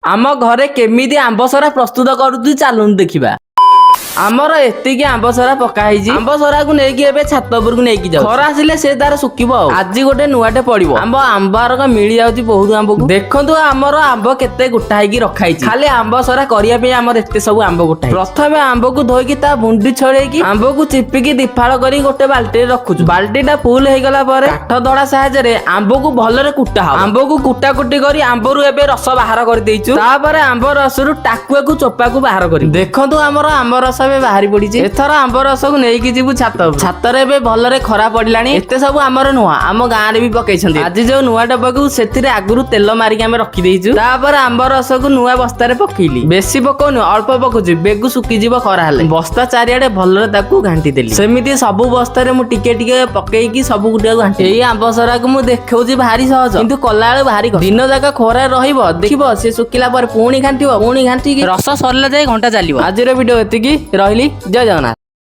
ଆମ ଘରେ କେମିତି ଆମ୍ବ ସରା ପ୍ରସ୍ତୁତ କରୁଛୁ, ଚାଲନ୍ତୁ ଦେଖିବା। ଆମର ଏତିକି ଆମ୍ବ ସରା ପକା ହେଇଛି। ଆମ୍ବ ସରାକୁ ନେଇକି ଏବେ ଛାତ ଉପରକୁ ନେଇକି ଯାଉ। ଖରା ଆସିଲେ ସେ ତାର ଶୁଖିବ। ଆଉ ଆଜି ଗୋଟେ ନୂଆଟେ ପଡିବ। ଆମ୍ବ ଆମ୍ବ ଆରକ ମିଳି ଯାଉଛି ବହୁତ ଆମ୍ବକୁ। ଦେଖନ୍ତୁ, ଆମର ଆମ୍ବ କେତେ ଗୋଟା ହେଇକି ରଖା ହେଇଛି। ଖାଲି ଆମ୍ବ ସରା କରିବା ପାଇଁ ଆମର ଏତେ ସବୁ ଆମ୍ବ ଗୋଟା ହେଇଛି। ପ୍ରଥମେ ଆମ୍ବକୁ ଧୋଇକି, ତା ଭୁଣ୍ଡି ଛଡେଇକି, ଆମ୍ବକୁ ଚିପିକି ଦିଫାଳ କରି ଗୋଟେ ବାଲ୍ଟିରେ ରଖୁଛୁ। ବାଲ୍ଟିଟା ଫୁଲ ହେଇଗଲା ପରେ କାଠ ଦଳା ସାହାଯ୍ୟରେ ଆମ୍ବକୁ ଭଲରେ କୁଟା ହବ। ଆମ୍ବକୁ କୁଟା କୁଟି କରି ଆମ୍ବରୁ ଏବେ ରସ ବାହାର କରିଦେଇଛୁ। ତାପରେ ଆମ୍ବ ରସରୁ ଟାକୁଆକୁ, ଚୋପାକୁ ବାହାର କରିବୁ। ଦେଖନ୍ତୁ, ଆମର ଆମ୍ବ ରସ ଏବେ ବାହାରି ପଡିଛି। ଏଥର ଆମ୍ବ ରସକୁ ନେଇକି ଯିବୁ ଛାତ ଉପରକୁ। ଛାତରେ ଏବେ ଭଲରେ ଖରା ପଡିଲାଣି। ଏତେ ସବୁ ଆମର ନୁହଁ, ଆମ ଗାଁରେ ବି ପକେଇଛନ୍ତି। ଆଜି ଯୋଉ ନୂଆ ଡବାକୁ, ସେଥିରେ ଆଗରୁ ତେଲ ମାରିକି ଆମେ ରଖିଦେଇଛୁ। ତାପରେ ଆମ୍ବ ରସକୁ ନୂଆ ବସ୍ତାରେ ପକେଇଲି। ବେଶୀ ପକଉନି, ଅଳ୍ପ ପକଉଛି, ବେଗୁ ଶୁଖିଯିବ ଖରା ହେଲେ। ବସ୍ତା ଚାରିଆଡେ ଭଲରେ ତାକୁ ଘାଣ୍ଟି ଦେଲି। ସେମିତି ସବୁ ବସ୍ତାରେ ମୁଁ ଟିକେ ଟିକେ ପକେଇକି ସବୁ ଗୁଡିକୁ ଘାଣ୍ଟି। ଏଇ ଆମ୍ବ ସରାକୁ ମୁଁ ଦେଖଉଛି ଭାରି ସହଜ, କିନ୍ତୁ କଲାବେଳେ ଭାରି କଷ୍ଟ। ଦିନ ଯାକ ଖରାରେ ରହିବ, ଦେଖିବ, ସେ ଶୁଖିଲା ପରେ ପୁଣି ଘାଣ୍ଟିବ, ପୁଣି ଘାଣ୍ଟିକି ରସ ସରିଲା ଯାଏ ଘଣ୍ଟା ଚାଲିବ। ଆଜିର ଭିଡିଓ ଏତିକି ରହିଲି। ଜୟ ଜଗନ୍ନାଥ।